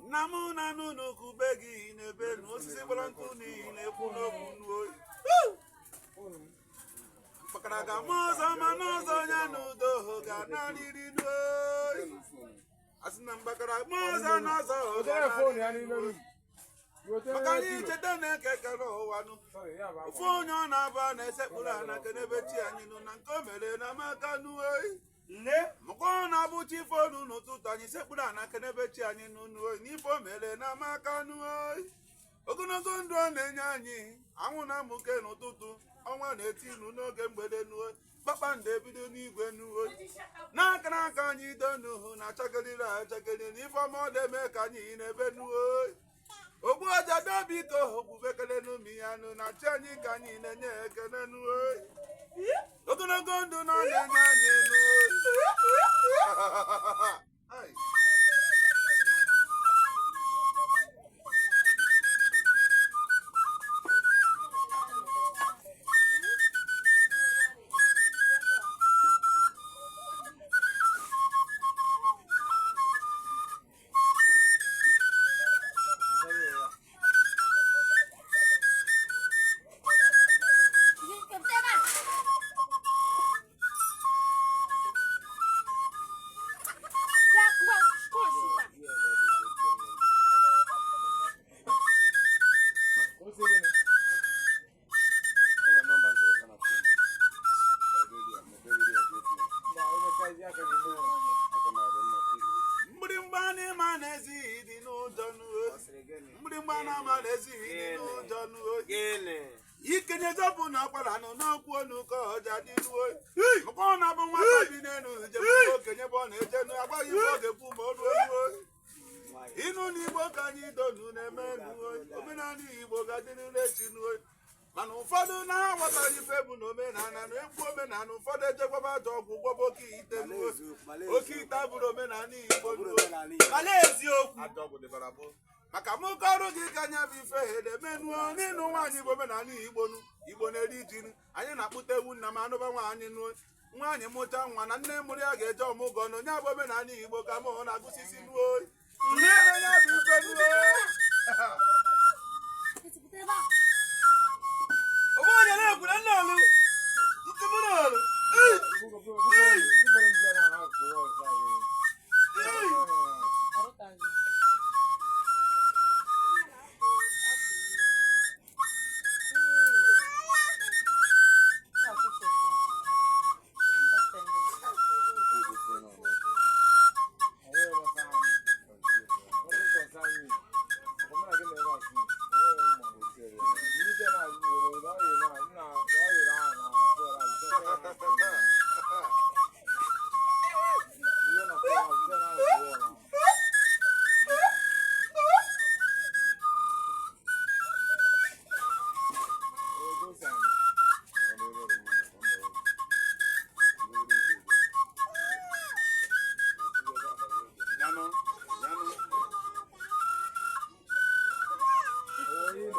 Nna m na n'ụlọ be gị na-ebe nu osisi gbara nkụ n'ihi na-ekwu n'okwu n'oyi mkpakara ga ma ọzọ ma n'ọzọ ya n'udo ga-anarịrị n'oyi asị na mgbakara ma ọzọ n'ọzọ ga-anarịrị maka anyị cheta na eke kere ụwa nụ ofu onye ọ na-aba na-esekpuru ana kenebe chi anyị nụ na nke o mere na maka nuoyi maka ọ na-abụ chi fonu n'ụtụtụ anyị sekpuru ana kenebe chi anyị nụ nuoyi n'ife o mere na maka nuoyi ogologo ndụ ọ na-enye anyị anwụ na-amụke n'ụtụtụ ọnwa na-eti inu n'oge mgbede nuoyi kpakpando ebido n'igwe nuoyi n'aka n'aka anyị donuhu na-achakeliri achakeli na ife ọma ọ na-eme ka anyị na-ebe nuoyi ogbu ọja bịa biko ogbubekele n'umi ya nụ na chi anyị ka anyị na-enye ekele nuoyi ogologo ndụ na ọ na-enye anyị nuoyi. Ai. Mgbịrịmgba n'ịma na-ezighị dị n'ụjọ n'uo mgbịrịmgba na-ama na-ezighị dị n'ụjọ n'uo ikenye zọpụ na ọkwara nụ n'okwu onu ka ọja dị n'uo maka ọ na-abụ nwata bi n'elu njem mgbe okenye bụ ọ na-eje nụ agbaghị ife ọ ga-ekwu ma o ruo ruo ịnụ n'igbo ka anyị donu na-eme nuo omenala igbo ga-adịrịrị echi nuo mana ụfọdụ na-aghọtara ife bụ na omenala na ekwu omenala ụfọdụ ejekwaba ajọ ọgwụ gwọba oke ite nuo oke ite abụrụ omenala igbo nuo Mala eziokwu. Maka mụ kọrụ gị ka anya bụ ife edemenuo n'ịnụ nwaanyị bụ omenala igbo nu igbo na-eri ji nu anyị na-akpụta ewu nna m anụba nwaanyị nuo nwaanyị mụcha nwa na nne mụrụ ya ga-eje ọmụgwọ na onye bụ omenala igbo ka mụ na-agụsisi nuo nne ya bụ ife nuo. Ogbu onye na-ekwu na nna alụ. Ntị mụ na alụ.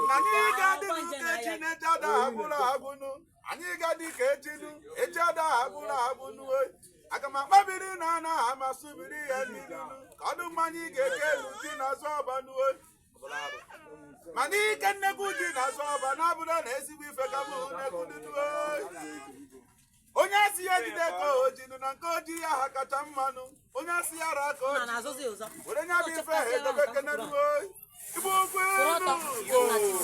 Na anyị ga-adị n'ụka echi na-eji ada agwụrụ agwụnụ anyị ga-adị ka echinu echi ada agwụrụ agwụnụ oyi aga m akpabiri na anaghị amasụbiri ya mmiri ka ọdụ mmanya ị ga-eke elu ji na-azụ ọba nuo mana ike nnekwu ji na-azụ ọba na-abụrụ na ezigbo ife ka mụ nnekwu duduo onye asị ya jide ka o jinu na nke ojii ya ha kacha mmanụ onye asị ya ra ka o Na ji na-azụzi ụzọ. Were nya bụ ife ha edobe kene nuo igbo okwu Kwụrụ ọtọ. enu.